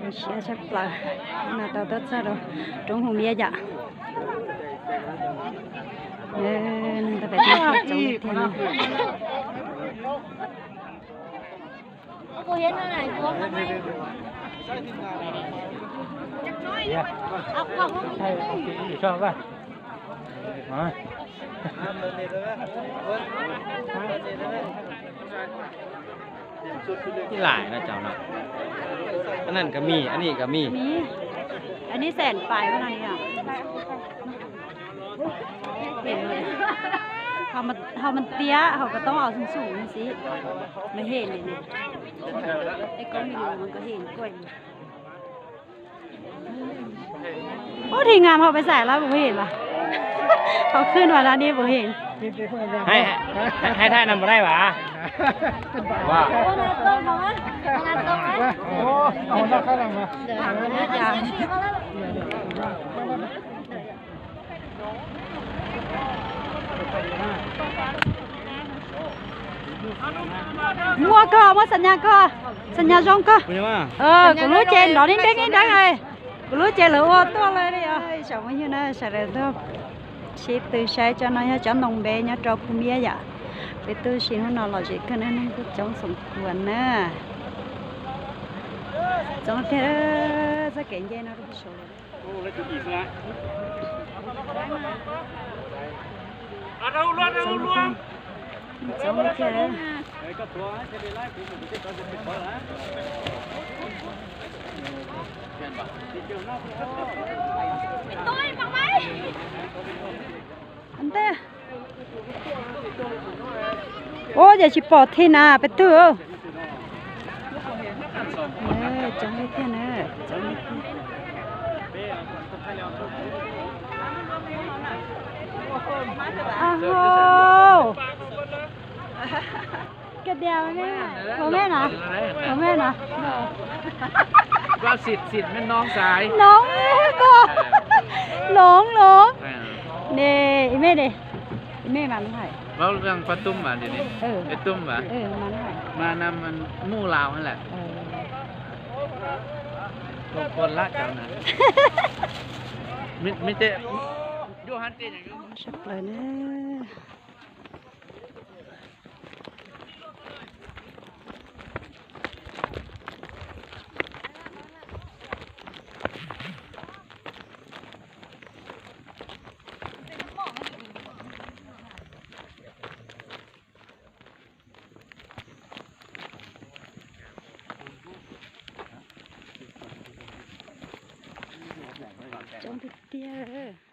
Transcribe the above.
Siab tshaj plaws, no tau tuaj txog rau roob Hu Miab yom. Neeg tau pem teb txoov tiag tiag no. Ib lais no cov no,อันนั้นก็มี อันนี้ก็มี มี อันนี้แสนปลายเท่านั้นเองอะ เห็นเลย เขามัน เขามันเตี้ย เขาก็ต้องเอาสูงๆนี่สิ ไม่เห็นเลยเนี่ย ไอ้กล้องวิดีโอมันก็เห็นกล้วย โอ้ ทีมงานเขาไปใส่แล้วผมไม่เห็นว่ะ เขาขึ้นมาแล้วนี่ผมเห็น ให้ ให้ ให้ท่านนำมาได้หวะ ว่า โอ้ เอาหน้าข้างหลังมา Muaj koj, muaj xam nyas koj, xam nyas zoo koj. Kuv lub ces nrov nib ndeeb nib ndeeb, kuv lub ces lawv ua tuaj lawm li os. Tsoom phooj ywg na, sawv daws tuaj sib tw saib, cov no yog cov ntoo npe nyob rau Phu Miab yom. Peb tuaj si hnub no lom zem kawg, neeg kuj coob xoom kuas na. Coob tiag, txoj kev nce no rau pem saud. Ua cas tsis pom thiab na, peb twg. Coob li tiag na, coob li tiag. Aho, ka dia me, ua me na, ua me na. ก็สิทธิ์ สิทธิ์ แม่น้องสาย น้อง น้อง น้อง นี่ อีเม่ดิ อีเม่มาเมื่อไหร่ เว้าเรื่องป้าตุ้มหวา เดี๋ยวนี้ เออ ไอ้ตุ้มหวา เออ มาเมื่อไหร่ มานำมันหมู่ลาวนั่นแหละ เออ ลงคนละเจ้านะ ไม่ไม่เจ๊ อยู่ฮันเจ๊อย่างเดียว Sab plaws na. Coob tiag tiag.